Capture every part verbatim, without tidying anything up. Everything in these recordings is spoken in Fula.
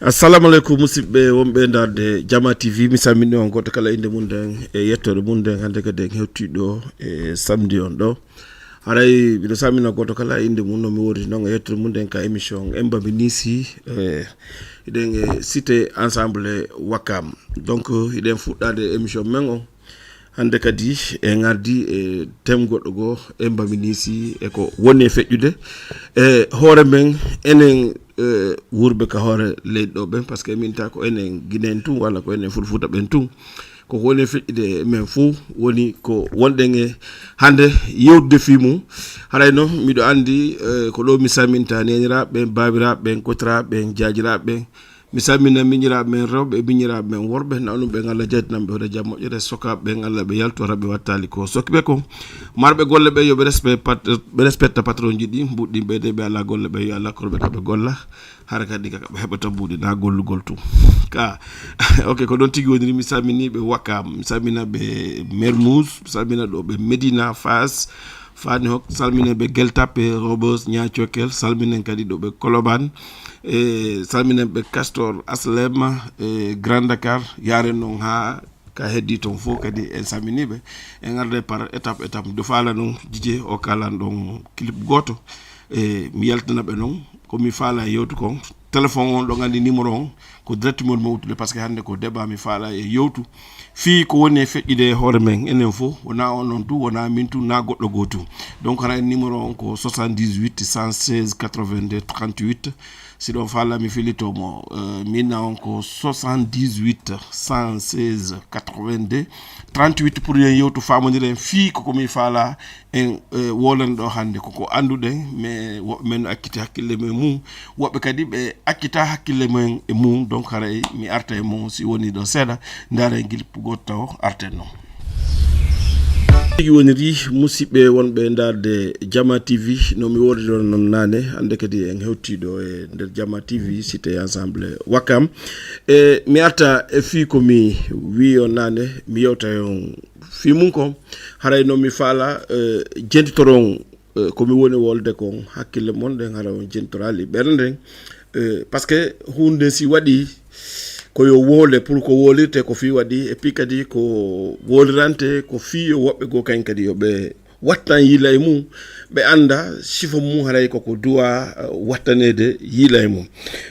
Assalamu aleykum, musidɓe wonɓe e ndaarde Jama T V. Mi salmini on gooto kala innde mum nden e yettoode mum nden. Hannde kadi en hewtii ɗo e samedi on ɗo. Haray miɗo salmina gooto kala innde mum, no mi woodi noon e yettoode mum nden ka émission Emba mi Niisi, e, hiɗen e Cité Ensemble Wakam. Donc, hiɗen fuɗɗaade émission men on. Hannde kadi en ngardi e thème goɗɗo goo, Emba mi Niisi e ko woni e feƴƴude e hoore men, enen, e, wuurɓe ka hoore leydi ɗo ɓen, parce que min ta ko enen Guinéen tun, walla ko enen Fulfuuta ɓen tun. Ko ko woni e feƴƴude e men fof woni ko wonɗen e hannde yewtude fii mum. Harayno miɗo anndi, e, ko ɗo mi salminta neeniraaɓe ɓen, baabiraaɓe ɓen, kotiraaɓe ɓen, jaajiraaɓe ɓen. Mi salmina miñiraaɓe men rewɓe e miñiraaɓe men worɓe, nawnuɓe ɓen, Allah jaatinaɓe ɓe hoore jam moƴƴere, sokaaɓe ɓen, Allah ɓe yaltu, hara ɓe wattaali ko sokki ɓe kon. Marɓe golle ɓe, yo ɓe respect pat-, ɓe respecta patron ji ɗi, mbuɗɗi ɓe de ɓe alaa golle ɓe, yo Allah korɓe ka ɓe golla. Hara kadi ka ɓe heɓata mbuuɗi na gollugol tun. Ka, ok, ko ɗon tigi woniri. Mi salmini ɓe Wakam, mi salmina ɓe Mermoz, mi salmina ɗo ɓe Medina, Fass, Fani Hok, salmina ɓe Gueule Tapée, Rebeuss, Niacokel, salminen kadi ɗo ɓe Colobane, e salminen ɓe Castor, Aslem, e Grand Dakar, yaren noon haa ka heddi toon fof kadi en salmini ɓe. En arde par étape, étape. Nde faala noon, Didier, o kalan ɗon clip gooto. E mi yaltina ɓe noon, ko mi faala e yewtu kon. Téléphone on ɗon anndi numéro on, ko direct mo mi wuttude, parce que hannde ko débat mi faala e yewtu. Fii ko woni e feƴƴude e hoore men, enen fof, wonaa on noon tun, wonaa min tun, naa goɗɗo goo tun. Donc, hara en numéro on ko soixante-dix-huit, cent seize, quatre-vingt-deux, trente-huit. Si ɗon faala mi filito mo, eh, min na on ko soixante-dix-huit, cent seize, quatre-vingt-deux, trente-huit pour yen yewtu faamodiren fii ko ko mi faala en, eh, wolande ɗo hannde. Ko ko annduɗen, mais woɓɓe men no acciti hakkille men mum, woɓɓe kadi ɓe accita hakkille men e mum. Donc haray mi arta e mum si woni ɗo seeɗa, ndaaren clip gooto tawo arten noon. Tigi woniri, musidɓe wonɓe ndaarde Jama T V, no mi woordiron noon naane, hannde kadi en hewtii ɗo e nder Jama T V, Cité Ensemble Wakam. E mi arta e fii ko mi wi'i on naane, mi yewta e on fii mum kon. Haray noon mi faala, eh, jentitoron, eh, ko mi woni wolde kon, hakkille mon ɗen, hara on jentitoraali ɓernde nden. Eh, parce que huunde si waɗi, ko yo woole pour ko woolirte ko fii waɗi, et puis kadi ko woolirante ko fii yo woɓɓe goo kañ kadi yo ɓe wattan yiila e mum, ɓe annda sifo mum haray ko ko duwa, eh, wattaneede yiila e mum.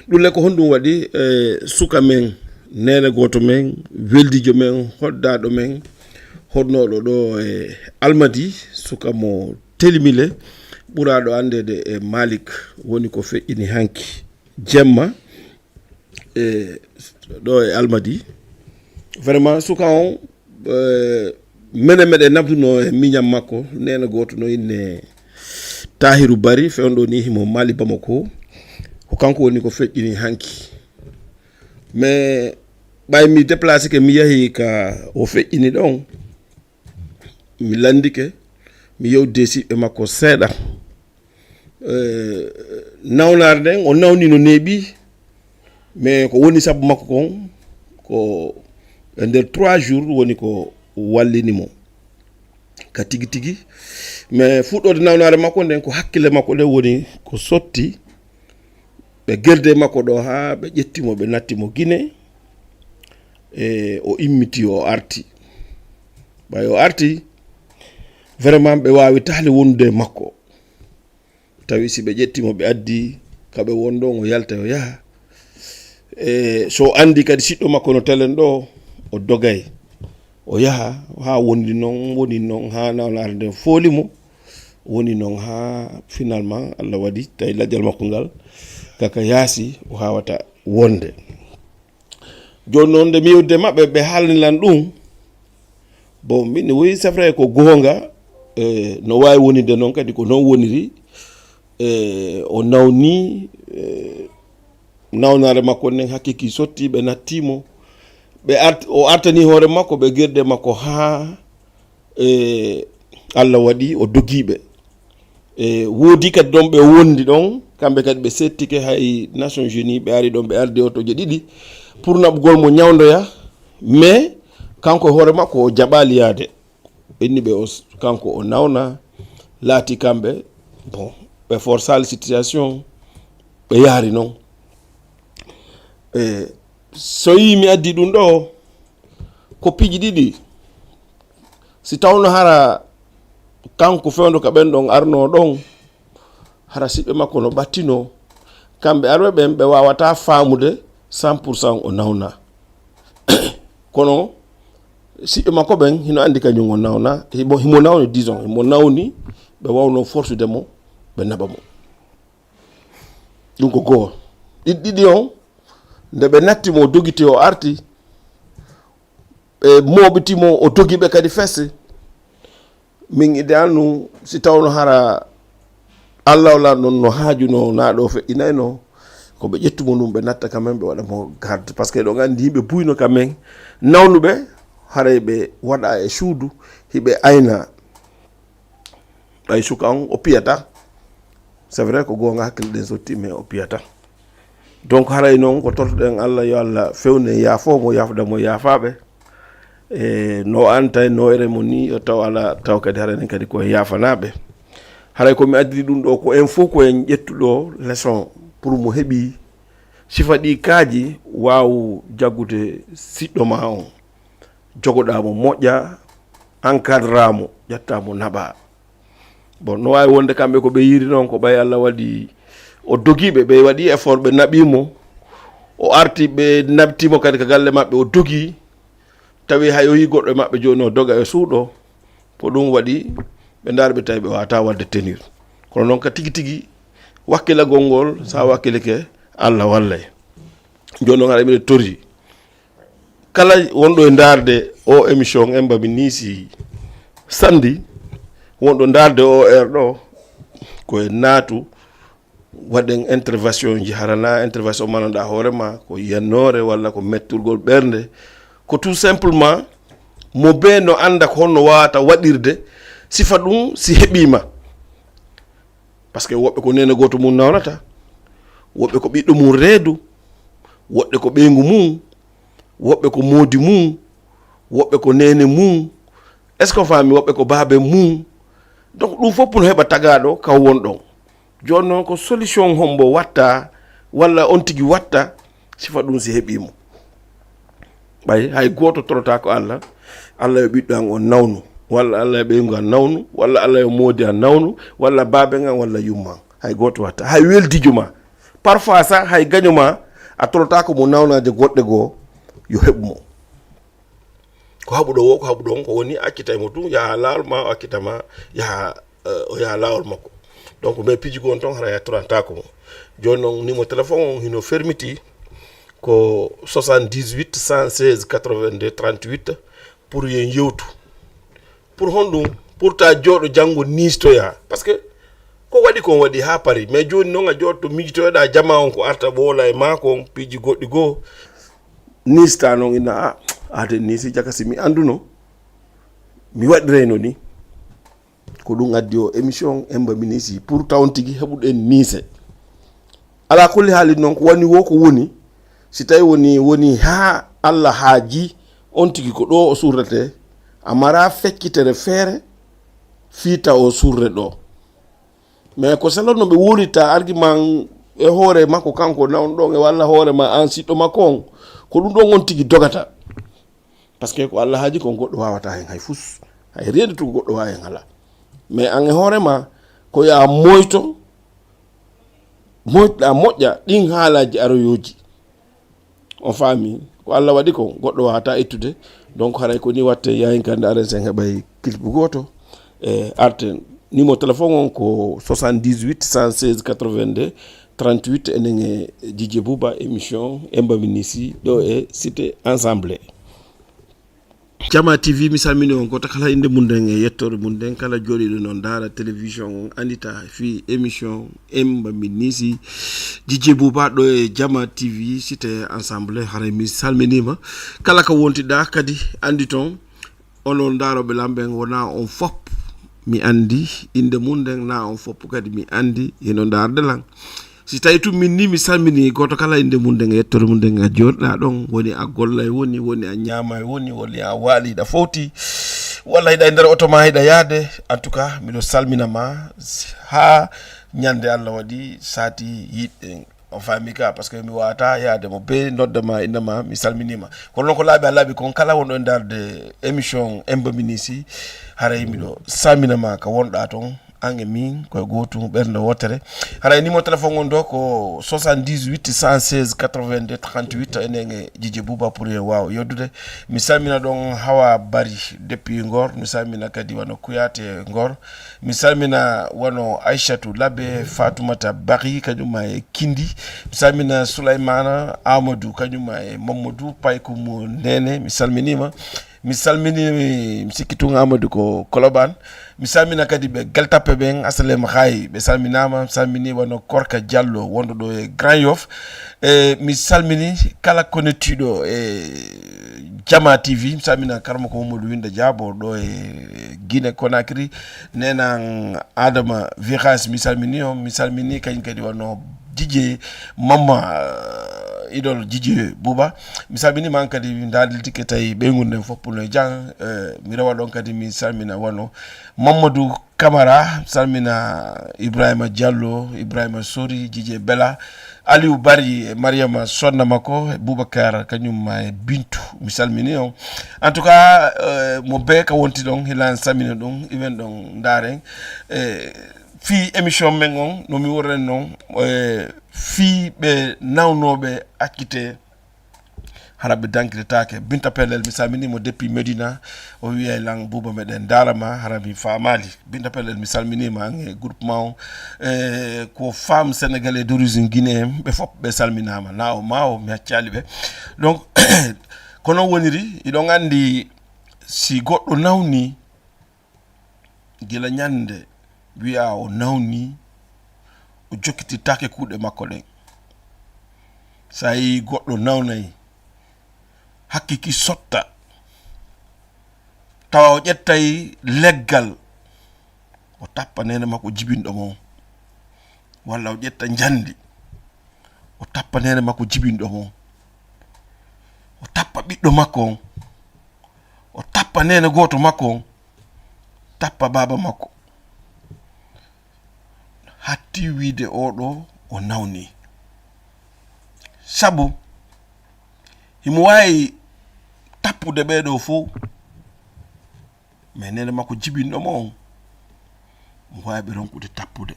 Ɗum le ko honɗum waɗi, eh, suka men, neene gooto men, weldiijo men, hoddaaɗo men, honnooɗo ɗo e Almadi, suka mo Telimile, ɓuraaɗo anndeede e Malik, woni ko feƴƴini hanki jemma, e ɗo e Almadi. Vraiment, suka on, eh, mene meɗe nabduno e miñam makko, neene gooto no inne Tahiru Bari, fewndo ni himo Mali Bamako. Ko kanko woni ko feƴƴini hanki. Mais ɓay mi déplacé ke mi yahi ka o feƴƴini ɗon, mi lanndike, mi yewdi e siɓɓe makko seeɗa. Eh, nawnaare nden, o nawni no neeɓi, mais ko woni sabu makko kon, ko e nder trois jours woni ko wallini mo ka tigi tigi. Mais fuɗɗoode nawnaare makko nden, ko hakkille makko ɗen woni ko sotti. Ɓe gerdi e makko ɗo haa ɓe ƴetti mo, ɓe natti mo Gine. E o immiti, o arti. Ɓay o arti, vraiment ɓe waawi tahli wondude e makko. Tawi si ɓe ƴetti mo, ɓe addi ka ɓe wonɗon, o yalta, o yaha. E so o anndi kadi siɗɗo makko no telen ɗo, o dogay. O yaha haa wondi non, woni non haa nawnaare nden fooli mo. Woni non haa finalement Allah waɗi tawi lajal makko ngal kaka yaasi, o haawata wonde. Jooni noon, nde mi yewtide maɓɓe, ɓe haalni lan ɗum. Bon, min, oui, c'est vrai, ko goonga, eh, no waawi wonide noon kadi, ko noon woniri. Eh, o nawni, eh, nawnaare makko nden, hakkiki sotti, ɓe natti mo. Ɓe art-, o artani hoore makko, ɓe gerdi e makko haa, eh, Allah waɗi o dogii ɓe. E woodi kadi ɗon ɓe wondi ɗon, kamɓe kadi ɓe settike, hay Nations Unies ɓe ari ɗon, ɓe ardi otoje ɗiɗi pour naɓugol mo ñawndoya, mais kanko e hoore makko o jaɓaali yaade. Ɓe inni ɓe o s-, kanko o nawna, laati kamɓe, bon, ɓe forçaali situation, ɓe yaari non. E so yii mi addi ɗum ɗo, ko piiji ɗiɗi. Si tawno hara kanko fewndo ka ɓen ɗon arno ɗon, hara siɓɓe makko no ɓattino, kamɓe arɓe ɓen ɓe wawata faamude cent pour cent o nawna. Kono siɓɓe makko ɓen hino andi kañum o nawna, himo, himo nawni, disons, himo nawni, ɓe wawno forsude mo, ɓe naɓa mo. Ɗum ko goo. Ɗiɗi ɗiɗi on, nde ɓe natti mo, o dogiti, o arti, ɓe mooɓiti mo, o dogi ɓe kadi fes. Min idéal nu, si tawno hara Allah wala non no haajuno naa ɗo feƴƴinayno, ko ɓe ƴettu mo ɗum, ɓe natta quand même, ɓe waɗa mo garde. Parce que ɗo andi yimɓe buyno quand même, nawnuɓe, haray ɓe waɗa e suudu, hiɓe ayna. Ɓay suka on o piyata. C'est vrai ko goonga, hakkille ɗen sotti, mais o piyata. Donc haray non ko tortoɗen Allah, yo Allah fewne, yaafo mo, yaafda mo yaafaaɓe. E no anta e no ere mo ni, yo taw ala taw kadi haray nen kadi ko e yaafanaaɓe. Haray ko mi addiri ɗum ɗo ko en fof ko en ƴettuɗo leçon pour mo heɓi sifa ɗi kaaji waawu jaggude siɗɗo ma on. Jogoɗaa mo moƴƴa, encadra mo, ƴetta mo naɓa. Bon, no waawi wonde kamɓe ko ɓe yiiri noon, ko ɓay Allah waɗi o dogiiɓe, ɓe waɗi effort, ɓe naɓi mo, o arti, ɓe naɓti mo kadi ka galle maɓɓe, o dogi, tawi hay o yii goɗɗo e maɓɓe jooni o doga e suuɗo, ko ɗum waɗi ɓe ndaari ɓe tawi ɓe wawata waɗde tenir. Kono noon ka tigi tigi, wakkilagol ngol, sa wakkilike, Allah wallay. Jooni noon haɗa miɗo torji. Kala wonɗo e ndaarde o émission Emba mi Niisi Sanndi, wonɗo ndaarde o heure ɗo, ko e naatu waɗen intervention ji, harana intervention mananɗa hoore ma, ko yiyannoore walla ko metturgol ɓernde, ko tout simplement mo bee no annda ko honno wawata waɗirde sifa ɗum si heɓiima. Parce que woɓɓe ko neene gooto mum nawnata, woɓɓe ko ɓiɗɗo mum reedu, woɓɓe ko ɓeyngu mum, woɓɓe ko moodi mum, woɓɓe ko neene mum. Est-ce que on faami? Woɓɓe ko baabe mum. Donc ɗum fof no heɓa tagaaɗo ka won ɗon. Jooni noon ko solution hombo watta walla on tigi watta sifa ɗum si heɓiimo? Ɓay hay gooto torotaako Allah, Allah yo ɓiɗɗo an on nawnu, walla Allah yo ɓeyngu an nawnu, walla Allah yo moodi an nawnu, walla baaben an, walla yumma an. Hay gooto watta. Hay weldijo ma. Parfois sa hay gaño ma, a torotaako mo nawnaade goɗɗe goo, yo heɓu mo. Ko haɓuɗo wo, ko haɓuɗo on, ko woni accitay mo tun, yaha laawol ma, o accita ma, yaha, eh, o yaha laawol makko. Donc, mais piiji goo on ton, hara yattorantaako mo. Jooni noon, numéro téléphone on hino fermiti, ko soixante-dix-huit, cent seize, quatre-vingt-deux, trente-huit, pour yen yewtu. Pour honɗum? Pour ta jooɗo janngo niistoya. Parce que ko waɗi kon waɗi haa pari. Mais jooni noon a jooɗo to miijitoyɗa jama on ko arta ɓoola e maa kon piiji goɗɗi goo. Niista noon ina a, aade niisi jaka si mi annduno. Mi waɗirayno ni. Ko ɗum addi o émission Emba mi Niisi pour tawon tigi heɓuɗen niise. Alaa kulli haali noon ko woni wo ko woni. Si tawi woni, woni haa Allah haaji on tigi ko ɗo o surrete, a mara feccitere feere fii taw o surre ɗo. Mais ko selon no ɓe wuurita argument e hoore makko kanko nawɗo ɗon e walla hoore ma an siɗɗo makko on, ko ɗum ɗon on tigi dogata. Parce que ko Allah haaji kon goɗɗo wawata hen hay fus. Hay rien du tout ko goɗɗo wawi hen ala. Mais an e hoore ma ko ya moyto, moytoɗa moƴƴa ɗin haalaji aroyoji. On faami? Ko Allah waɗi kon, goɗɗo wawata ittude. Donc haray ko ni watte yayin kande aren sen heɓay clip goto. E arten. Numéro téléphone on ko soixante-dix-huit, cent seize, quatre-vingt-deux, trente-huit. Enen e Didier Bouba émission Emba mi Niisi ɗo e Cité Ensemble. Jama T V, mi salmini on goto kala innde mum nden e yettoore mum nden, kala jooɗiiɗo noon ndaara télévision on, andita fii émission Emba mi Niisi. Didier Bouba ɗo e Jama T V, Cité Ensemble, haray mi salminiima. Kala ko wontiɗa kadi andi toon, onon ndaarooɓe lan ɓen, wonaa on fop mi andi innde mum nden, naa on fop kadi mi andi hino ndaarde lan. Si tawi tun min ni mi salmini goto kala innde mum nden e yettoore mum nden, a jooɗiɗa ɗon, woni a golla e woni, woni a ñaama e woni, woni a waali ɗa fowti, walla hiɗa e nder oto ma hiɗa yaade. En tout cas, miɗo salmina ma haa ñande Allah waɗi saati yiɗɗen On faami ka, parce que mi waawata yaade mo bee nodda ma, inna ma, mi salminiima. Kono noon ko laabi e laabi kon, kala wonɗo e ndaarde émission Emba Minisi, haray miɗo salminama ka wonɗa ton, an e min, koye gootum, ɓernde wootere. Haray numéro téléphone on ɗo ko soixante-dix-huit cent seize quatre-vingt-deux trente-huit, enen e Dj J Bouba pour en waawa yewtude. Mi salmina ɗon Hawa Bari depuis Ngor, mi salmina kadi wano Kouyaté Ngor, mi salmina wano Aïchatou Labe, Fatoumata Bari, kañum ma e Kindi. Mi salmina Souleymana Amadou, kañum ma e Mamadou Paykoumou Nene. Mi salminiima. Mi salmini, mi sikki tun Amadou ko Koloban. Mi salmina kadi ɓe Gueule Tapée ɓen, Asalem Xaay, ɓe salminaama. Mi salmini wano Korka Diallo, wonɗo ɗo e Grand Yoff. E mi salmini kala konettiiɗo e Jama T V. Mi salmina Karamoko Mamadou Winda Diabo ɗo e Guinée Conakry. Nenan Adama Viras, mi salmini on. Mi salmini kañum kadi wano Dj J Mamma, eh, idol Dj J Bouba. Mi salmini man kadi, mi daaliltike tawi ɓeynguure nden fof no e jam. Eh, mi rewa ɗon kadi, mi salmina wano Mamadou Camara, mi salmina Ibrahima Diallo, Ibrahima Sori, Dj J Bella, Aliou Bari, e Mariama Sonna makko, e Boubacar, kañum ma e Bintu, mi salmini on. En tout cas, eh, mo bee ka wonti ɗon, hilan salmina ɗum, iwen ɗon ndaaren. Eh, fii émission men on, no mi worren noon, eh, fii ɓe nawnooɓe accite, hara ɓe dankiretaake. Binta Pellel, mi salmini mo depuis Medina, o wiyay lan Bouba meɗen ndaara ma, hara mi faamaali. Binta Pellel, mi salminiima an e groupement o. Eh, ko femme sénégalais d'origine guinéen, ɓe fof ɓe salminaama. Na o ma o, mi haccaali ɓe. Donc, ko noon woniri, iɗon anndi si goɗɗo nawni, gila ñande wiya o nawni, o jokkititaake kuuɗe makko ɗen. So a yii goɗɗo nawnay, hakkiki sotta, tawa o ƴettay leggal, o tappa neene makko jibinɗo mo, walla o ƴetta njandi, o tappa neene makko jibinɗo mo, o tappa ɓiɗɗo makko on, o tappa neene gooto makko on, tappa baaba makko. Hatti wiide oo ɗoo o nawni. Sabu himo waawi tappude ɓee ɗoo fof, mais neene makko jibinɗo mo on, mo waawi ɓe ronkude tappude.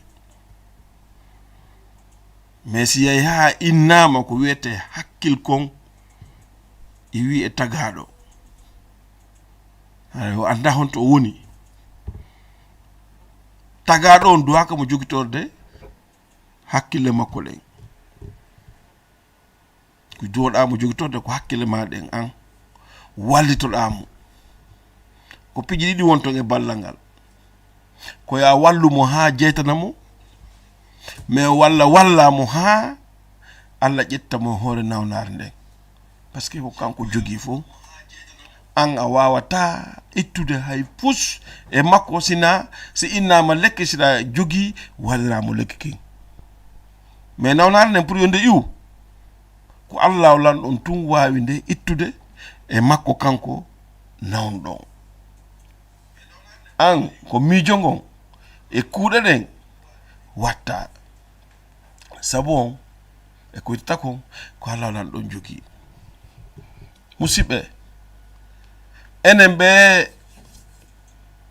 Mais si yahi haa innaama ko wiyetee hakkil kon, e wii e tagaaɗo, hay o anndaa honto o woni. Tagaaɗo on duwaaka mo jogitorde hakkille makko ɗen. Ko duwoɗaa mo jogitorde ko hakkille maa ɗen an. Wallitoɗaa mo. Ko piiji ɗiɗi won ton e ballal ngal. Ko yo a wallu mo haa jeytana mo, mais walla wallaa mo haa Alla ƴetta mo hoore nawnaare nden. Parce que ko kanko jogii fof. An a waawataa ittude hay fus e makko, sina si innaama lekke, sina jogii, waɗiraa mo lekke kin. Mais nawnaare nden pour yo nde iwu, ko Alla o lanɗon tun waawi nde ittude e makko kanko nawnuɗo on. An ko miijo ngon e kuuɗe ɗen watta. Sabu on e ko ittata kon ko Alla o lanɗon jogii. Musidɓe, enen ɓe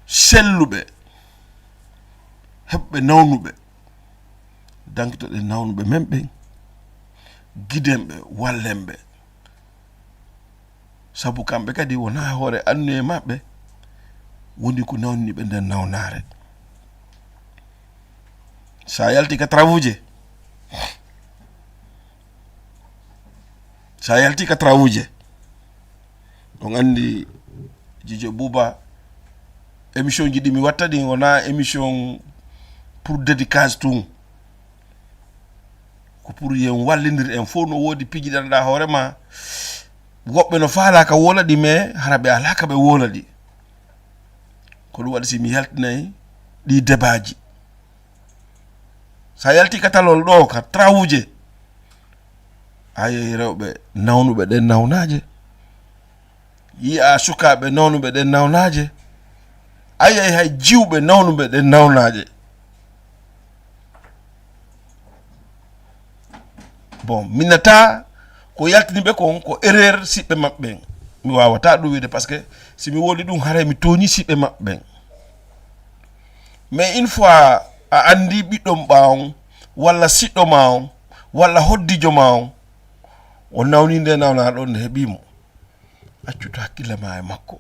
selluɓe, heɓɓe nawnuɓe, dankitoɗen nawnuɓe men ɓen, gidenɓe, wallenɓe. Sabu kamɓe kadi wonaa hoore anniye maɓɓe woni ko nawni ɓe nden nawnaare. Sa yalti ka travaux je, sa yalti ka travaux je, on anndi Dj J Bouba, émission ji ɗi mi watta ɗin wonaa émission pour dédicace tun. Ko pour yen wallindir en fof, no woodi piiji ɗi anndaa hoore ma. Woɓɓe no faalaa ka woola ɗi, mais hara ɓe alaa ka ɓe woola ɗi. Ko ɗum waɗi si mi yaltinay ɗi debaaji. Sa yalti ka talol ɗo, ka trawuje, a yiyay rewɓe nawnuɓe ɗen nawnaaje. Yi'a sukaaɓe nawnuɓe ɗen nawnaaje. A yiyay hay jiwɓe nawnuɓe ɗen nawnaaje. Bon, mi nata ko yaltini ɓe kon ko erreur siɓɓe maɓɓe ɓen. Mi wawata ɗum wiide, parce que si mi woli ɗum, haray mi tooñi siɓɓe maɓɓe ɓen. Mais une fois a andi ɓiɗɗo ɓa on, walla siɗɗo ma on, walla hoddijo ma on, o nawni nde nawnaɗo, nde heɓi mo, accutu hakkille ma e makko.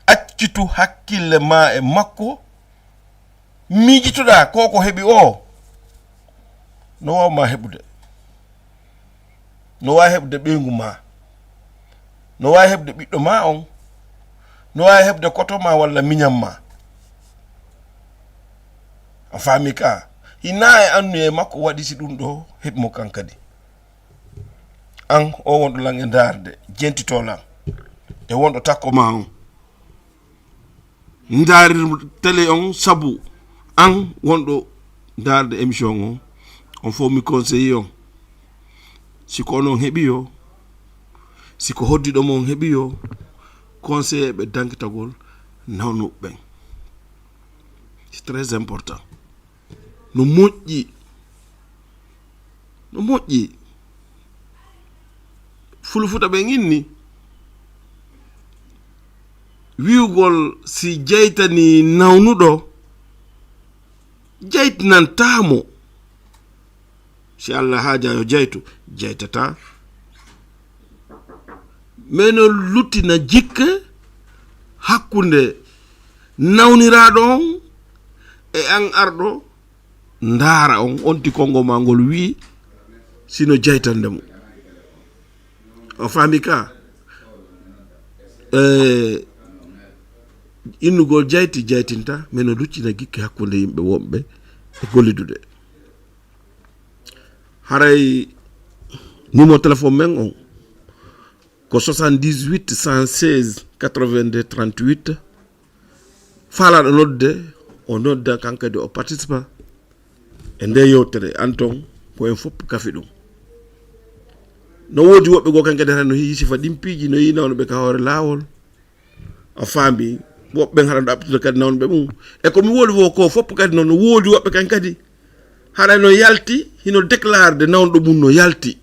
Accutu hakkille ma e makko. Miijitoɗa ko ko heɓi o, no wawma heɓude. No wawi heɓude ɓeyngu ma. No wawi heɓude ɓiɗɗo ma on. No wawi heɓude koto ma walla miñan ma. A faami ka? Hina e annuye makko waɗi si ɗum ɗo heɓi mo kan kadi. An o wonɗo lan e ndaarde, jentito lan. E wonɗo takko ma on. Ndaarir télé on sabu an wonɗo ndaarde émission on. On fof mi conseiller on. Si ko onon heɓi yo, si ko hoddiɗo mon heɓi yo, conseiller ɓe dankitagol nawnuɓe ɓen. C'est très important. No moƴƴi. No moƴƴi. Fulufuta ɓen inni wi'ugol si jaytani nawnuɗo, jaytinantaa mo. Si Allah haaja yo jaytu, jaytataa. Mais no luttina jikke hakkunde nawniraaɗo on e an arɗo ndaara on, on ti konngo ma ngol wi'i sino jaytande mo. O faami ka? Eh, innugol jayti jaytinta, mais no luccina gikke hakkunde yimɓe wonɓe e gollidude. Haray numéro téléphone men on ko soixante-dix-huit cent seize quatre-vingt-deux trente-huit. Faalaaɗo nodde, o nodda, kan kadi o participa e nde yewtere. An ton, ko en fof kafi ɗum. No woodi woɓɓe goo kan kadi hara no yiyi sifa ɗin piiji, no yiyi nawnuɓe ka hoore laawol. A faami, woɓɓe ɓen hara no ɗaɓɓitude kadi nawnuɓe mum. E ko mi woli fof ko fof kadi noon, no woodi woɓɓe kan kadi hara no yalti, hino déclaré de nawnuɗo mum no yalti.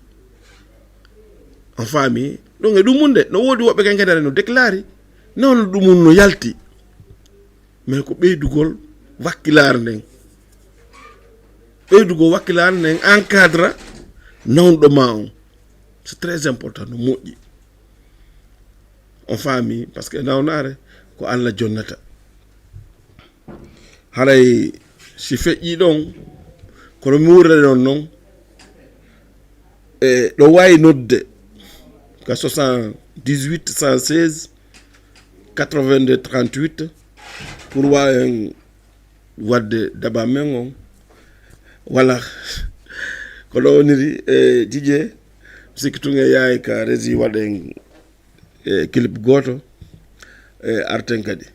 A faami? Ɗum e ɗum mum de, no woodi woɓɓe kan kadi hara no déclaré nawnuɗo mum no yalti. Mais ko ɓeydugol wakkilaare nden. Ɓeydugol wakkilaare nden encadre nawnuɗo ma on. C'est très important, no moƴƴi. On faami, parce que nawnaare ko Allah jonnata. Haray si feƴƴi ɗon, kono mi wuurre ɗon non, e ɗo wawi nodde ka soixante-dix-huit cent seize quatre-vingt-deux trente-huit pour wawen wadde daba men on. Wala ko ɗo woniri, e Didier, mi sikki tun e yaay ka régie waɗen, e clip gooto, e arten kadi.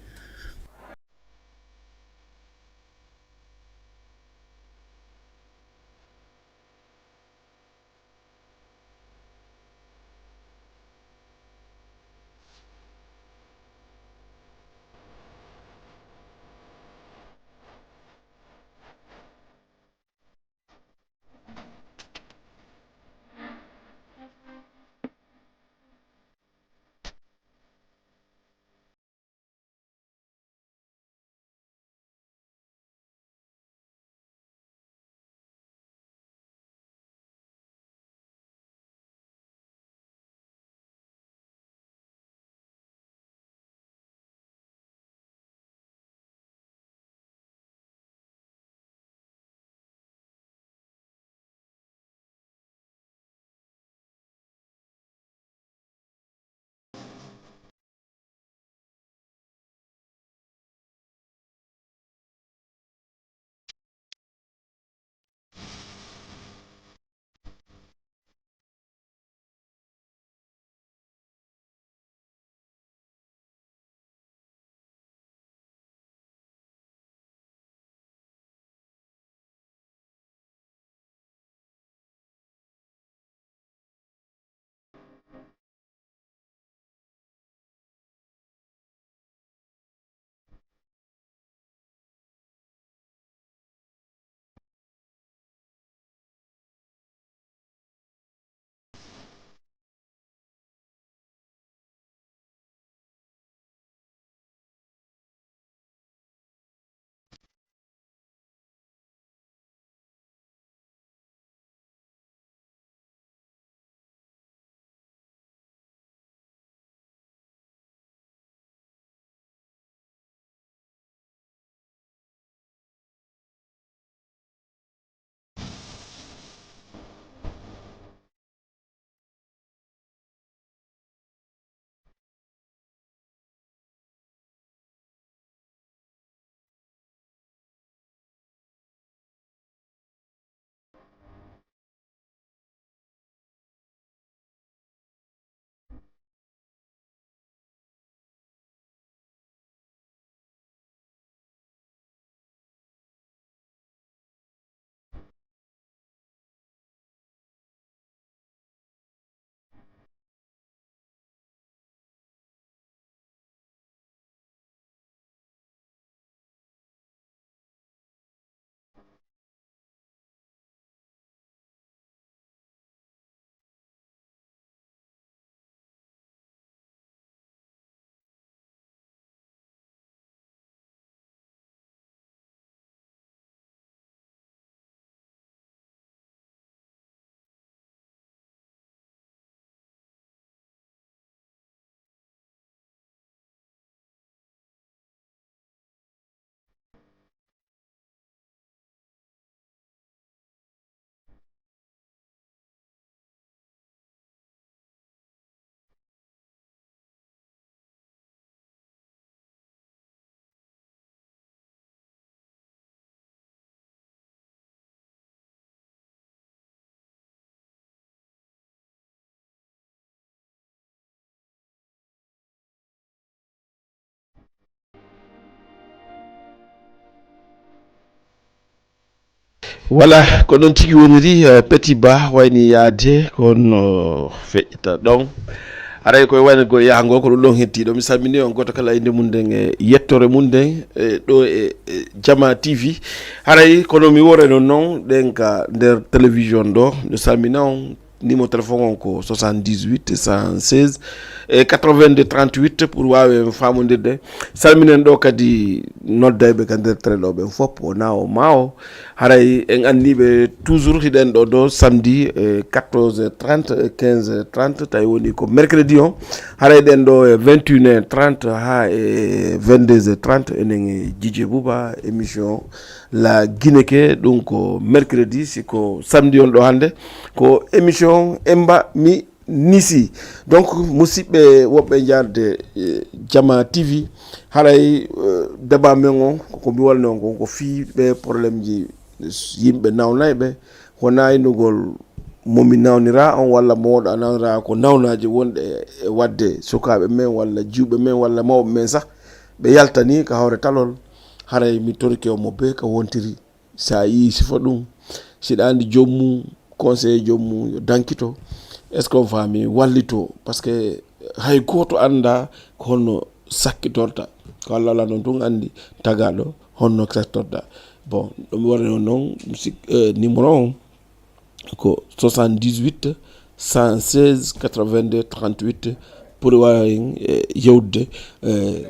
Voilà, ko ɗon tigi woniri, eh, Petit Ba wayni yaade, kono feƴƴata ɗon. Aray koye wayne go yahango, ko ɗum ɗon heddi ɗo. Mi salmini on goto kala e nde mum nden e yettore mum nden, e ɗo e, e Jama T V. Haray kono mi woreno noon ɗen ka nder télévision ɗo, mi salmina on. Numéro téléphone on ko soixante-dix-huit, cent seize, e quatre-vingt-deux trente-huit pour waawen faamondirde. Salminen ɗo kadi noddayɓe ka nder télé ɗo ɓen fof, o na o ma o. Haray en anniiɓe toujours hiɗen ɗo ɗo samedi, e quatorze heures trente, e quinze heures trente, tawi woni ko mercredi on. Haray ɗen ɗo e vingt et une heures trente haa e vingt-deux heures trente, enen e Dj J Bouba, émission La Guinée ke, ɗum ko mercredi, si ko samedi on ɗo hannde, ko émission Emba Mi Nisi. Donc, musidɓe woɓɓe njaarde, eh, Jama T V, haray, eh, débat men on, ko mi walno on, ko fii ɓe problème ji yimɓe nawnayɓe, ko naynugol mo mi nawnira on walla mo wonɗo a nawnira, ko nawnaaji wonɗe e waɗde sukaaɓe men walla jiwɓe men walla mawɓe men sah, ɓe yaltani ka hoore talol. Haray mi torike on mo bee ka wontiri. Si a yii sifa ɗum, si ɗa anndi joom mum, conseiller joom mum yo dankito. Est-ce que on faami? Wallito, parce que hay gooto annda ko honno sakkitorta. Ko Allah, Allah noon tun anndi tagaaɗo honno sakkitorta. Bon, ɗum woni noon, sik-, eh, numéro on ko soixante-dix-huit, cent seize, quatre-vingt-deux, trente-huit, pour waawen, eh, yewtude, eh,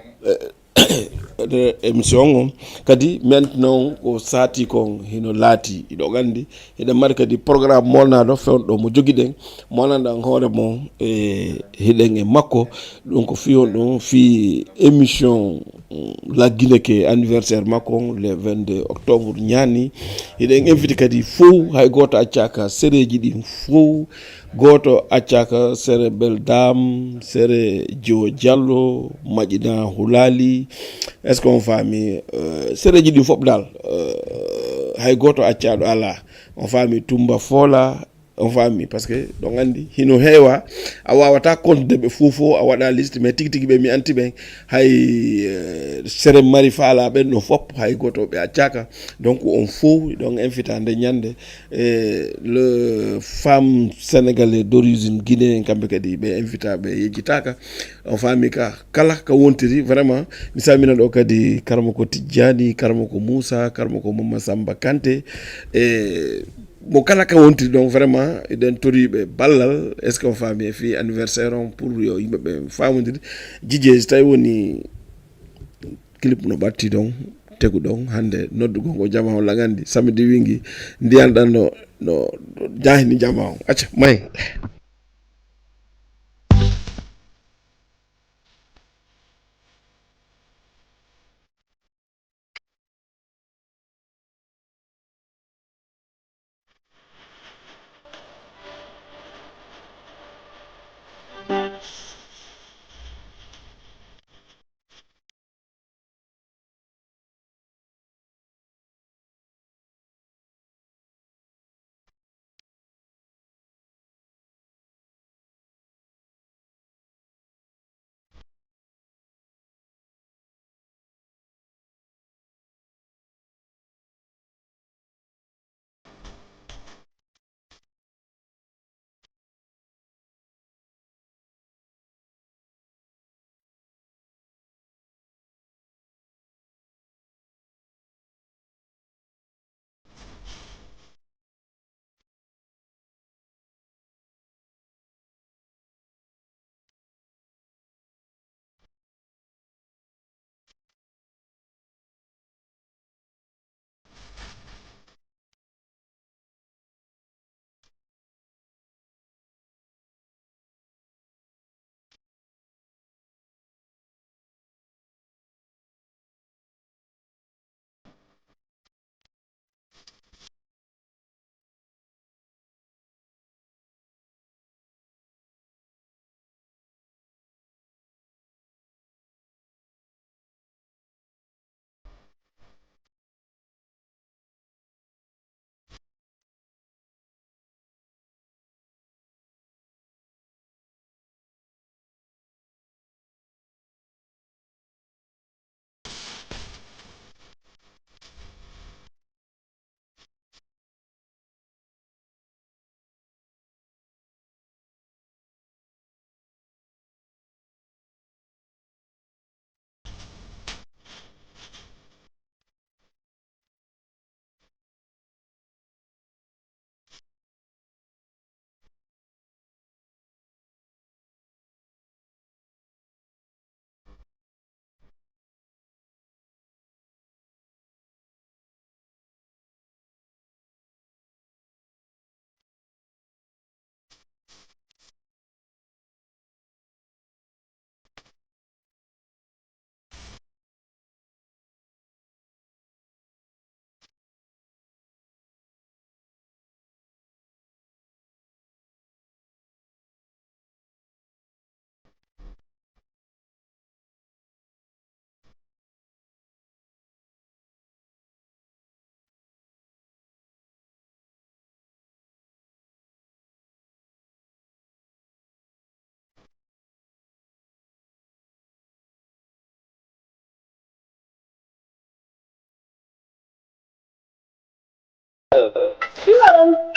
eh, émission on. Kadi maintenant ko saati kon hino laati, hiɗon anndi, hiɗen mari kadi programme molnaaɗo fewndo mo jogiɗen, molnanɗo an hoore mo, e hiɗen e makko. Ɗum ko fii on ɗum, fii émission, mm, La Guinée ke anniversaire makko on, le vingt-deux octobre ñaani. Hiɗen invité kadi fow, hay gooto accaaka, sereeji ɗin fow. Gooto accaaka, sere Belle Dame, sere Jiwo Diallo, Maƴina Hulali. Est-ce que on faami? Euh, sereeji ɗin fof dal, euh, hay gooto accaaɗo alaa. On faami? Tumba Foola, on faami? Parce que ɗon anndi hino heewa, a waawataa comptude ɓe fof fof, a waɗa liste, mais tigi tigi ɓe mi anndi ɓen, hay, euh, sere Mari Faala ɓen ɗon fof, hay gooto ɓe accaaka. Donc on fow ɗon invita nde ñannde. E le femme sénégalais d'origine guinéen, kamɓe kadi ɓe invita, ɓe yejjitaaka. On faami ka, kala ka wontiri, vraiment, mi salmina ɗo kadi Karamoko Tijjani, Karamoko Moussa, Karamoko Mama Samba Kanté, e mo kala ka wontiri. Donc vraiment, eɗen toriɓe ballal, est-ce que on faami, e fii anniversaire on pour yo yimɓe ɓe faamondiri. Jijee, so tawi woni clip no ɓatti ɗon, tegu ɗon, hannde noddugol ngo jama on lagandi, samedi wingi, ndiyan ɗan no, no, no jahini jama on. Acca, may.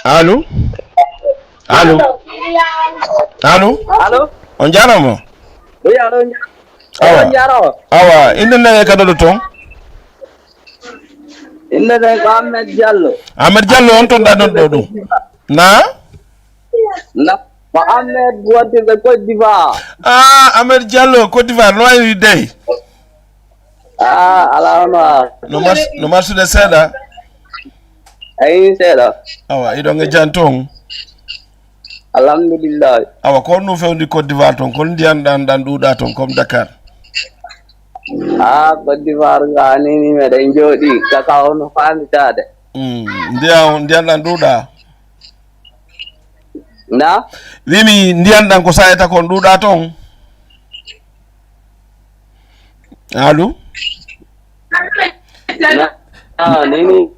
Allo? Allo? Allo? Allo? On jaaraama. Wi, allo, on jaaraama. Awa. On jaaraama. Awa, innde nden e ka ɗon ɗo ton? Innde nden ko Ahmed Diallo. Ahmed Diallo, on ton ɗa ɗon ɗo ɗum? Na? Na, ko Ahmed wontirde Côte d'Ivoire. Ah, Ahmed Diallo, Côte d'Ivoire, no wayi dey? Ah, alaa hono. No mar-, no marsude seeɗa? Ayi, seeɗa. Awa, iɗon e jam ton? Alhamdulillahi. Awa, ko honɗum fewndi Côte d'Ivoire ton? Ko ndiyan ɗan, ɗan ɗuuɗa ton, comme Dakar? Ah, Côte d'Ivoire nga ni, ni meɗen jooɗi, kaka ono faanditaade. Mm, ndiyan, ndiyan ɗan ɗuuɗa? Na? Wimi ndiyan ɗan ko sa'eta kon ɗuuɗa ton? Allo? Na, ah, ni, ni,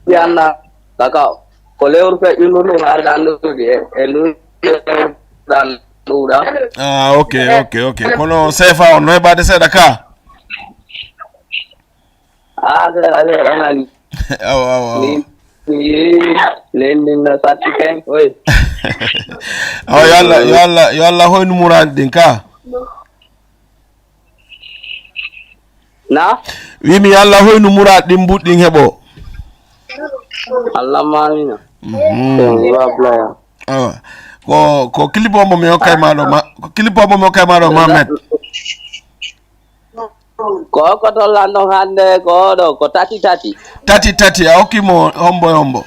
ndiyan ɗan, kaka, ko lewru feƴƴundu ndu haali ɗan ɗuuɗi, e, e ndu ɗan ɗuuɗa. Ah, ok, ok, ok. Kono seefa on no heɓaade seeɗa ka? Ah, seeɗa, seeɗa nani. Awa, awa, awa. Ni, ni, leydi ndin no satti ken, oy. Awa, yo Allah, yo Allah, yo Allah hoynu muraaɗi ɗin ka. Na? Wimi yo Allah hoynu muraaɗi ɗin mbuɗɗin heɓo. Allahumma amina. Mhm. Ɗum, wa blaya. Awa. Ko, ko clip o mo mi hokkay ma ɗo, ma, ko clip o mo mi hokkay ma ɗo, Mohamed. Ko, ko tollan ɗon hannde ko ɗo, ko tati tati. Tati tati, a hokki mo hombo e hombo?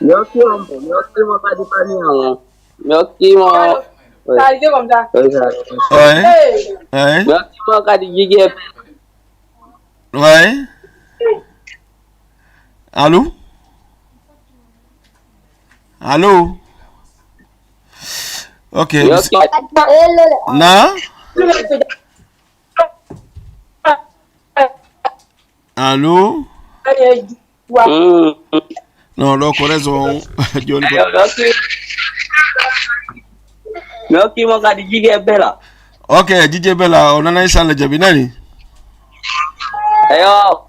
Mi hokki hombo, mi hokki mo kadi fami on. Mi hokki mo. Oy. Oy. Oy. Mi hokki mo kadi jigee. Oy. Allo? Allo? Ok. Yo, mis-, na? Allo? Mm. Non, ɗo ko réseau on. Joni ko, ayo, ɗo si-, mi hokkimo kadi Jige Bela. Ok, Jije Bela, o nana, inchallah, jaɓi, nani? Eyo.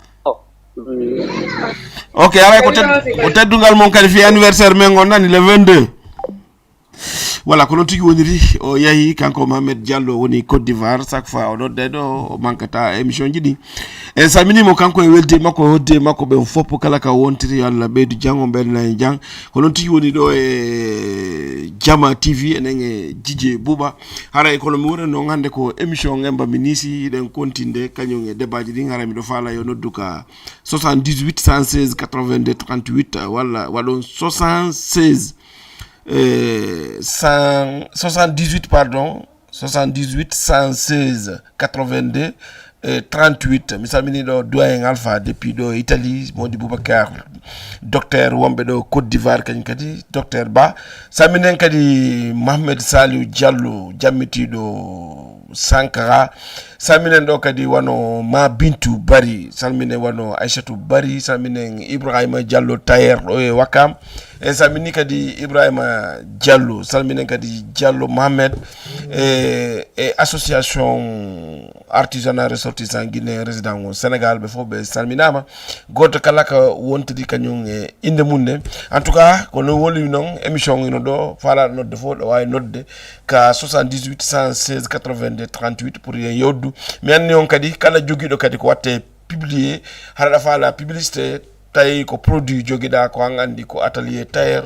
Ok, aray ko ted-, ko teddungal mon kadi fi anniversaire men on, nani, le vingt-deux. Voilà, ko noon tigi woniri. O yahi, kanko Mohamed Diallo woni Côte d'Ivoire. Chaque fois o nodde ɗo, o mankata émission ji ɗi. En salminimo kanko e weldi makko, e hoddi makko ɓen fof, kala ka wontiri, yo Allah ɓeydu janngo, ɓeydanaa en jam. Ko noon tigi woni ɗo e Jama T V, enen e Jije Buuba. Haray kono mi wuuri noon hannde ko émission ngen mba mi niisi, hiɗen kontinde kañum e débat ji ɗin. Haray miɗo faala yo noddu ka soixante-dix-huit, cent seize, quatre-vingt-deux, trente-huit, walla waɗon soixante-seize, eh, cent soixante-dix-huit, pardon, soixante-dix-huit, cent seize, quatre-vingt-deux, eh, trente-huit. Mi salmini ɗo doyen Alpha depuis ɗo Italie, Mody Boubacar, docteur wonɓe ɗo Côte d'Ivoire, kañum kadi, docteur Ba. Salminen kadi Mohamed Saliou Diallo, jammitiiɗo Sankara. Salminen ɗo kadi wano Ma Bintu Bari, salminen wano Aissatou Bari, salminen Ibrahima Diallo Tayer ɗo e Wakam. En salmini kadi Ibrahima Diallo, salminen kadi Diallo Mohamed, e, e association artisanat ressortissant guinéen résident o Sénégal, ɓe fof ɓe salminaama. Gooto kala ko wontiri kañum e innde mum nde. En tout cas, ko no woni noon, émission ino ɗo, faalaaɗo nodde fof, ɗo waawi nodde ka soixante-dix-huit, cent seize, quatre-vingt-deux, trente-huit pour yen yewdu. Mi anni on kadi, kala jogiiɗo kadi ko watte publié, hara ɗa faala publicité, tawi ko produit jogiɗa, ko an anndi ko atelier tailleur,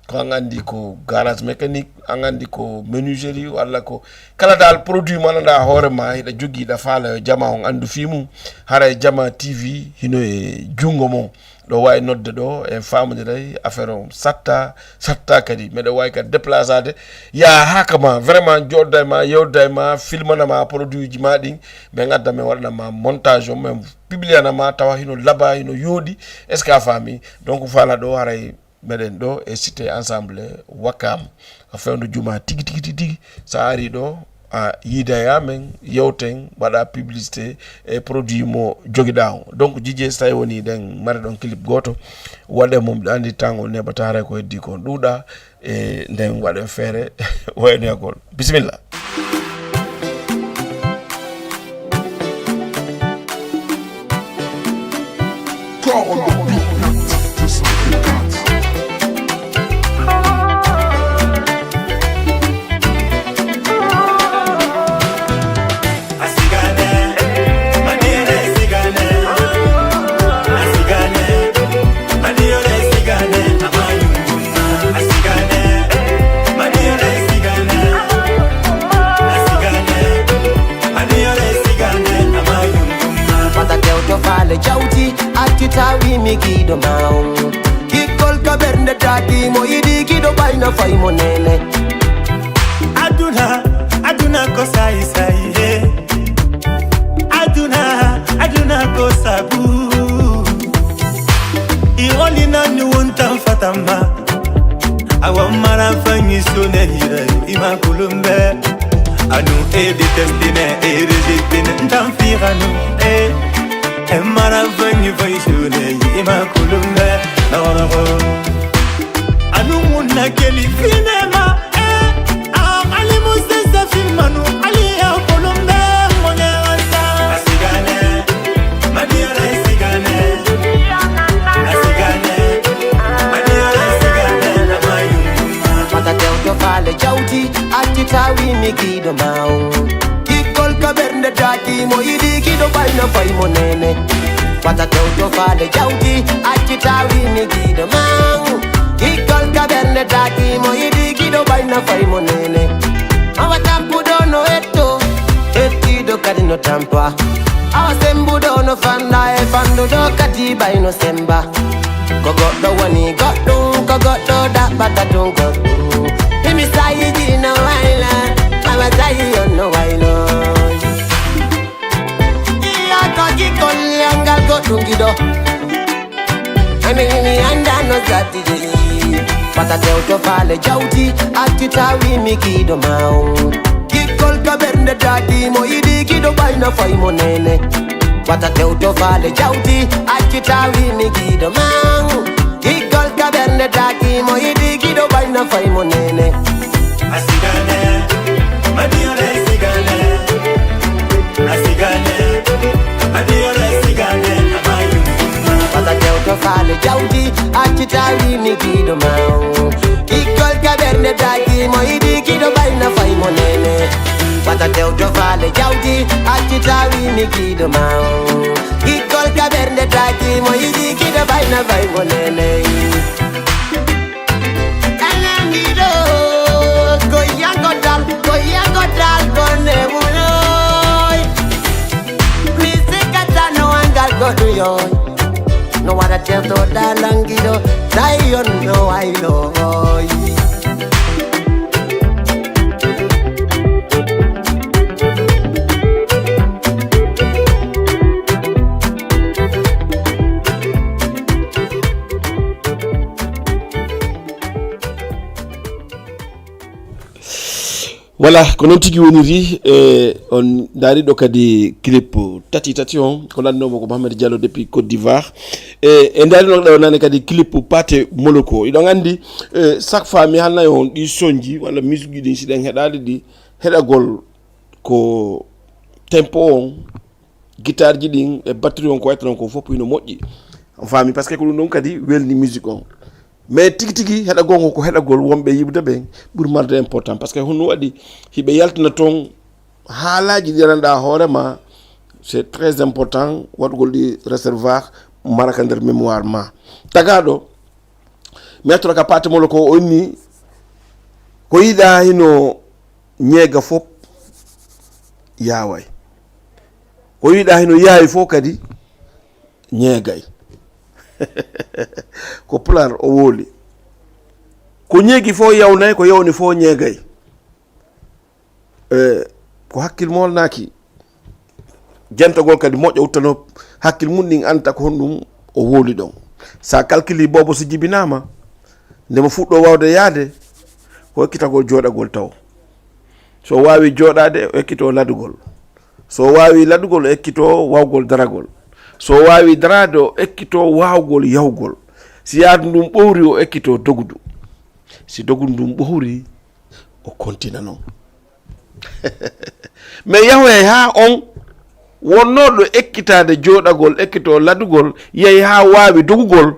ko an anndi ko garage mécanique, an anndi ko menuiserie, walla ko kala dal produit mo anndaa hoore ma, hiɗa jogii, ɗa faala yo jama on anndu fii mum, haray Jama T V hino e junngo mon. Ɗo waawi nodde ɗo, en faamodiray affaire on satta, satta kadi. Meɗa waawi kadi déplaçade, yaha haa ka ma, vraiment jooɗda e ma, yewda e ma, filmana ma produit ji ma ɗin, ɓe ngadda men waɗana ma montage on, men publiana ma, tawa hino laba, hino yooɗi. Est ce que a faami? Donc, faala ɗo haray meɗen ɗo e cité ensemble Wakam. Ko fewndo juma tigi, tigi, tigi, tigi. Sa ari ɗo, a yiida e amen, yewten, waɗa publicité e produit mo jogiɗa o. Donc, Jije, so tawi woni ɗen mari ɗon clip gooto, waɗe mum, ɗa andi tango neɓata haray ko heddi kon ɗuuɗa, e nden waɗen feere waynoyagol. Bisimilla. Call on the beat. Kiɗo ma on. Kikkol ka ɓernde taki mo yiɗi kiɗo ɓayna fay mo nene. Aduna, aduna ko sayi sayi he. Aduna, aduna ko sabu. I oli nanu wontan fatama. Awa mara fanyi sone hira ima kulumbe. Anu e detestine e rejectine ntan firanu e. E mara fanyi fanyi sone ima kulumbe. No no no. Anu munna keli finema e. Am ali musese filmanu ali ya kulumbe. Mone wasa. Asigane. Madiara isigane. Asigane. Madiara isigane. Amayuma. Wata tewto faale jawdi, acci tawi mi giɗo ma on. Kikkol ka ɓernde taki mo yiɗi kiɗo ɓayna fay mo nene. Wata tewto faale jawdi, acci tawi mi giɗo ma on. Kikkol ka ɓernde taki mo yiɗi kiɗo ɓayna fay mo nene. Awa tampuɗo no etto, ettiɗo kadi no tampa. Awa sembuɗo no fanda e fanduɗo kadi ɓayno semba. Ko goɗɗo woni goɗɗum, ko goɗɗo ɗaɓɓata ɗum goɗɗum. Himi sayiji no wayla, awa sayi on no waylo. Iya ko gikkol yangal goɗɗum giɗo. Ami mi anda no zati je. Wata tewto faale jawdi, acci tawi mi giɗo ma on. Kikkol ka ɓernde taki mo yiɗi kiɗo ɓayna fay mo nene. Wata tewto faale jawdi, acci tawi mi giɗo ma on. Kikkol ka ɓernde taki mo yiɗi kiɗo ɓayna fay mo nene. Asigane, Madiara isigane. Asigane, Madiara isigane, amayuma. Wata tewto faale jawdi, acci tawi mi giɗo ma on. Kikkol ka ɓernde taki mo yiɗi kiɗo ɓayna fay mo nene. Wata tewto faale jawdi, acci tawi mi giɗo ma on. Kikkol ka ɓernde taki mo yiɗi kiɗo ɓayna fay mo nene. Anangiɗo, ko yango dal, ko yango dal, ko nebuloy. Mi sikata no angal goɗɗum yoy. No waɗa tewto dalangiɗo, tawi on no wayloy. Voilà, ko noon tigi woniri. E on ndaari ɗo kadi clip tati tati on, ko lanndoomo ko Mohamed Diallo depuis Côte d'Ivoire. E en ndaari noon ɗo nane kadi clip Paate Moloko. Iɗon anndi, e, chaque fois mi haalnay on ɗi sonji walla musique ji ɗin, si ɗen heɗaali ɗi, heɗagol ko tempo on, guitare ji ɗin e batterie on, ko wayta noon ko fof hino moƴƴi. On faami, parce que ko ɗum ɗon kadi welni musique on. Mais tigi tigi heɗagol ngo ko heɗagol wonɓe yiɓude ɓen ɓuri marde important, parce que honno waɗi hiɓe yaltina toon haalaaji ɗi aranɗa hoore ma. C'est très important waɗugol ɗi réservoir, mara ka nder mémoire ma. Tagaɗo, mi artora ka Paate Moloko, o inni ko yiɗa hino ñeega fof yaaway, ko yiɗa hino yaawi fof kadi ñeegay. Ko Pulaar o wowli. Ko ñeegi fof yawnay, ko yawni fof ñeegay. E, ko hakkil molnaaki. Jentagol kadi moƴƴa, uttano hakkil mum ɗin, anta ko honɗum o wowli ɗon. Sa calcule boobo so jibinaama, nde mo fuɗɗo wawde yaade, ko ekkitagol jooɗagol taw. So waawi jooɗaade, o ekkito ladugol. So waawi ladugol, o ekkito wawgol daragol. So waawi daraade, o ekkito waawgol yawgol. Si yaadu ndun ɓowri, o ekkito dogudu. Si dogudu ndun ɓowri, o kontina non. Mais yahoyay haa on wonnooɗo ekkitaade jooɗagol, ekkito ladugol, yahi haa waawi dogugol,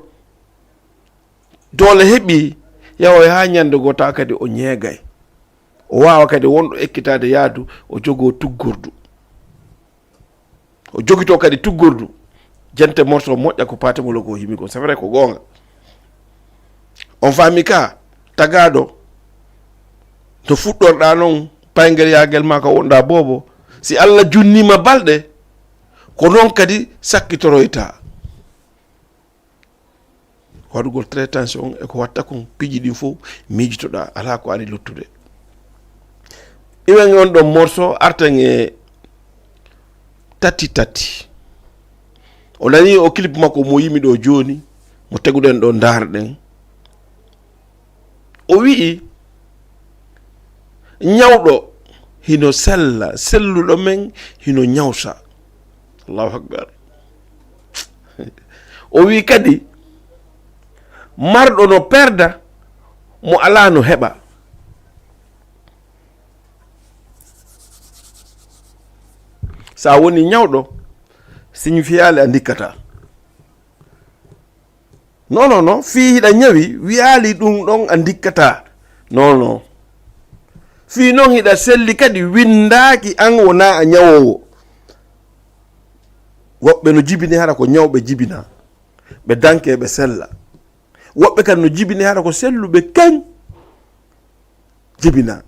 doole heɓi, yahoy haa ñande goo tawa kadi o ñeegay. O waawa kadi wonɗo ekkitaade yaadu, o jogoo tuggordu. O jogitoo kadi tuggordu. Jente morso moƴƴa ko Paate Moloko himi ko. C'est vrai, ko goonga. On faami ka, tagaaɗo, no fuɗɗorɗaa non, paygel yaagel ma ka wonɗaa boobo. Si Alla junniima balɗe, ko non kadi sakkitoroytaa. Waɗugol traitation e ko watta kon, piiji ɗin fof miijotoɗaa, alaa ko ani luttude. Iwen on ɗon morceau, arten e tati tati. O nani o clip makko mo yimi ɗo jooni, mo teguɗen ɗo ndaarɗen. O wi'i, "Ñawɗo hino sella, selluɗo men hino ñawsa." Allahu Akbar. O wi'i kadi, "Marɗo no perda, mo alaa no heɓa." Sa woni ñawɗo, signifiyali a ndikkataa. Non, non, non. Fii hiɗa ñawi, wiyaali ɗum ɗon a ndikkataa. Non, non. Fii non hiɗa selli kadi, winndaaki an wonaa a ñawoowo. Woɓɓe no jibini hara ko ñawɓe jibina. Ɓe danke, ɓe sella. Woɓɓe kan no jibini hara ko selluɓe kan jibina.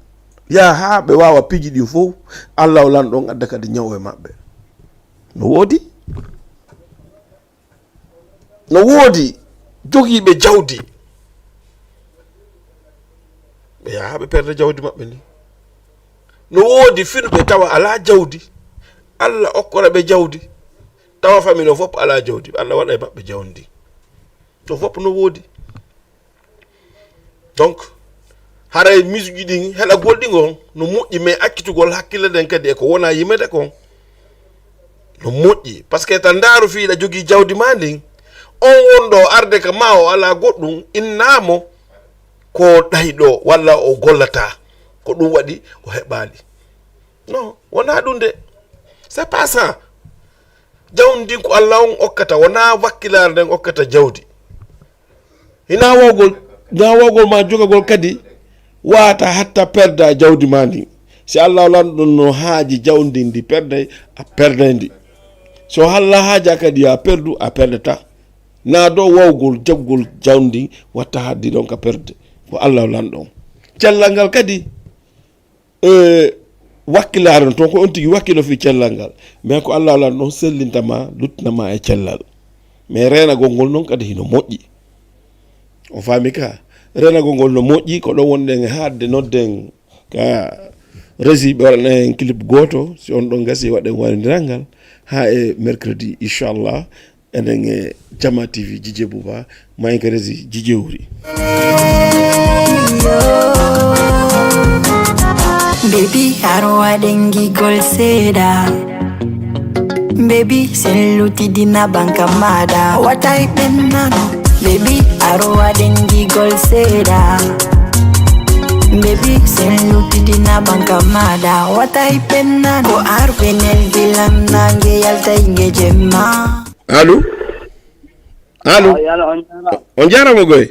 Yaa haa ɓe waawa piiji ɗin fof, Allah o lan ɗon adda kadi ñaw e maɓɓe. No woodi? No woodi jogiiɓe jawdi, ɓe yaha ɓe perda jawdi maɓɓe ndin. No woodi finuɓe tawa alaa jawdi, Allah okkora ɓe jawdi, tawa famille o fof alaa jawdi, Allah waɗa e maɓɓe jawdi ndin. To fof no woodi. Donc, haray misuji ɗin, heɗagol ɗi ngon no moƴƴi, mais accitugol hakkille ɗen kadi e ko wona yimede kon no moƴƴi. Parce que ta ndaaru fii hiɗa jogii jawdi ma ndin, on wonɗo arde ka ma o alaa goɗɗum, innaamo ko ɗayɗo walla o gollataa. Ko ɗum waɗi o heɓaali. Non, wonaa ɗum de. C'est pas ça. Jawdi ndin ko Allah on okkata, wonaa wakkilaare nden okkata jawdi. Hina wawgol, hina wawgol ma jogagol kadi wata hatta perda jawdi ma ndin. Si Allah lanɗo no haaji jawdi ndi perday, a perday ndi. So Allah haaja kadi ya perdu, a perdata. Na do wawgol jaggol jawdi watta haddi ɗon ka perde. Ko Allah lanɗo on. Cellal ngal kadi, e wakkilaare on, toon ko on tigi wakkilo fii cellal ngal. Mais ko Allah lan ɗon sellinta ma, luttina ma e cellal. Mais reenagol ngol noon kadi hino moƴƴi. On faami ka? Reenagol ngol no moƴƴi, ko ɗon wonɗen e haadde nodden ka régie ɓe waɗana en clip gooto, si on ɗon gasi waɗen wayndiral ngal, haa e mercredi, inchallah. Enen e Jama T V, Jije Buba, ma en ka régie Jije Wuri. Baby, haro waɗen gigol seeɗa. Baby, sen lutidina banka maɗa. Watay ɓennano. Baby, haro waɗen gigol seeɗa. Baby, sen lutidina banka maɗa. Watay ɓennano. Ko arɓe neldi lan nange yaltay nge jemma. Allo? Allo? Awa, yalo, on jaaraama. On jaaraama, goy.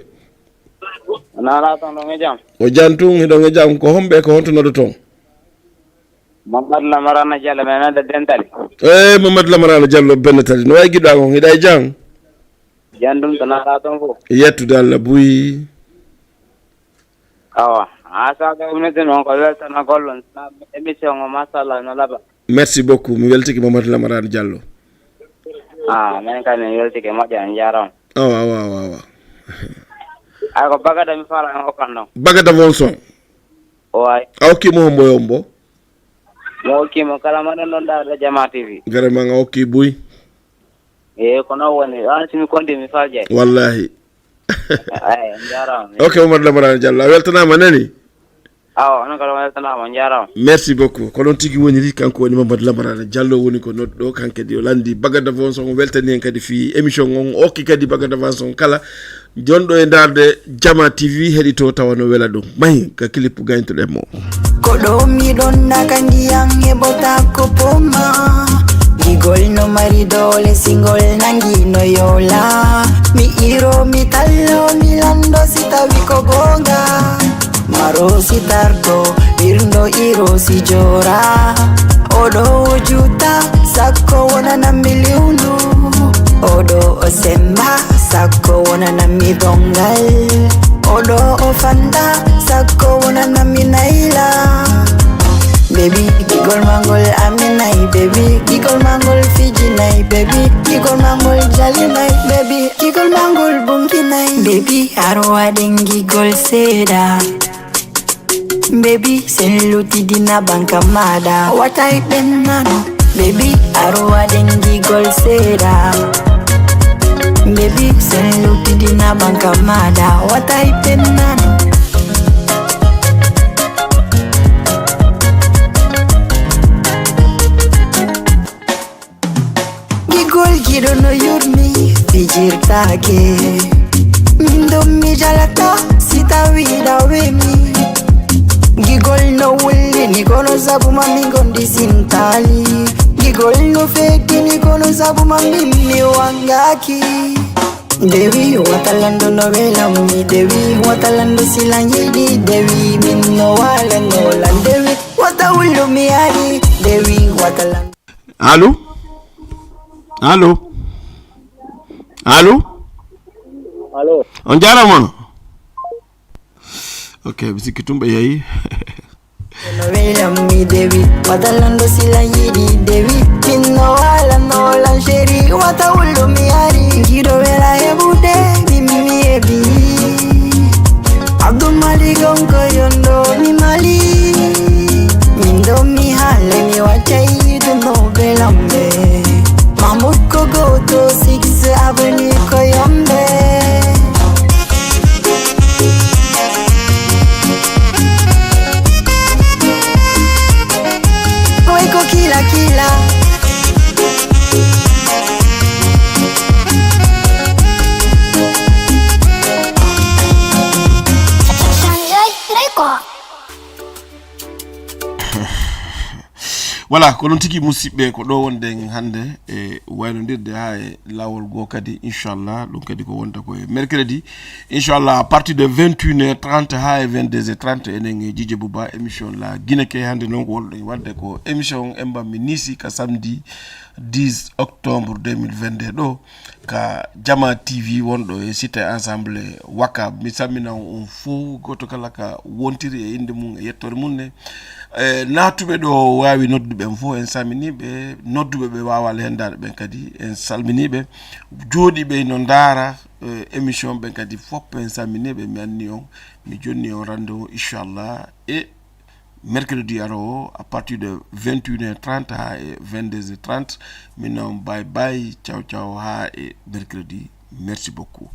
On ala toon, ɗon e jam? O jam tun, hiɗon e jam. Ko homɓe, ko honto noɗɗoton? Mamadou Lamarana Diallo, men nodda Bentali. Eh, Mamadou Lamarana Diallo, Bentali. No wayi giɗo an on, hiɗa e jam? Jam ɗum, to naaɗa toon fof? Yettude Allah buy. Awa, haa saaka o meten on ko weltanagol on. Émission o, machallah, no laaɓa. Merci beaucoup. Mi weltike Mamadou Lamarana Diallo. Ah, men kadi en weltike, moƴƴa, en jaaraama. Awa, awa, awa, awa. Ay, ko bagada mi faala en okkan ɗon. Bagada Vonson. Oy. A okki mo hombo e hombo? Mo okki mo kala mo ɗon ɗon ɗaɗa Jama T V. Vraiment, a okki buy. Eh, ko non woni. An si mi konti mi faljay. Wallahi. Ay, on jaaraama. Ok, Mamadou Lamarana Diallo. A weltanaama nani? Awa, onon kala on weltanaama, on jaaraama. Merci beaucoup. Ko noon tigi woniri, kanko woni Mamadou Lamarana Diallo, woni ko noɗɗo, kan kadi o landi Bagada Vonson, o weltani en kadi fii émission on, o okki kadi Bagada Vonson kala jonɗo e ndaarde Jama T V heɗito tawa no wela ɗum. Mahi ka clip gayntoɗen mo. Ko ɗo miɗon naka ndiyan e bota ko poma. Gigol no mari doole, singol nangi no yola. Mi iro, mi tallo, mi lando si tawi ko gonga. Maro si tarto, ɓirɗo iro si joora. Oɗo o juuta, sakko wonana mi liwndu. Oɗo o semba, sakko wonana mi dongal. Oɗo o fanda, sakko wonana mi nayla. Baby, gigol mangol aminay, baby, gigol mangol fijinay, baby, gigol mangol jalinay, baby. Gigol mangol bunkinai. Baby, arwa dengigol seda. Baby, sen lutidina banka mada. Watai pennano. Baby, arwa dengigol seda. Baby, sen lutidina banka mada. Watai pennano. Gigol giɗo no yurmi fijirtake. Min ɗon mi jalata si tawi ɗawemi. Gigol no wullini kono sabu ma min gondi sintali. Gigol no fetini kono sabu ma min mi wangaki. Dewi wata lando no welammi. Dewi wata lando silan yiɗi. Dewi min no wala no lan. Dewi wata wullu mi ari. Dewi wata lando. Allo? Allo? Allo? Allo? On jaaraama on. Ok, mi sikki tumɓe yeeyi. No welam mi dewi, wadalando sila yiɗi dewi. Min no wala no lan sheri, wata wullo mi ari. Giɗo wela heɓude, min mi heɓi. Abdul Malik on ko yondo mi mali. Min ɗo mi haale mi waccay yiɗunoɓe lamɓe. Mahmoud ko goto six avenue ko yombe. Oy ko kila kila. Voilà, ko noon tigi musidɓe, ko ɗo wonɗen hannde e waynondirde haa e laawol goo kadi, inchallah. Ɗum kadi ko wonta ko e mercredi, inchallah, à partir de vingt et une heures trente haa e vingt-deux heures trente, enen e Dj J Bouba, émission La Guinée Key. Hannde noon ko wonɗen waɗde ko émission en mbammi nisi ka samedi dix octobre deux mille vingt-deux ɗo ka Jama T V wonɗo e site ensemble Waka. Mi salmina on fof, gooto kala ka wontiri e innde mum e yettoore mum ne. E naatuɓe ɗo waawi nodduɓe en fof, en salminii ɓe. Nodduɓe ɓe waawaali henndaade ɓen kadi, en salminii ɓe. Jooɗiiɓe ino ndaara, e, émission ɓen kadi fof, en salminii ɓe. Mi anni on, mi jonni on rendez-vous, inchallah, e mercredi aroowo à partir de vingt et une heures trente haa e vingt-deux heures trente. Min noon, bye bye, ciao ciao, haa e mercredi. Merci beaucoup.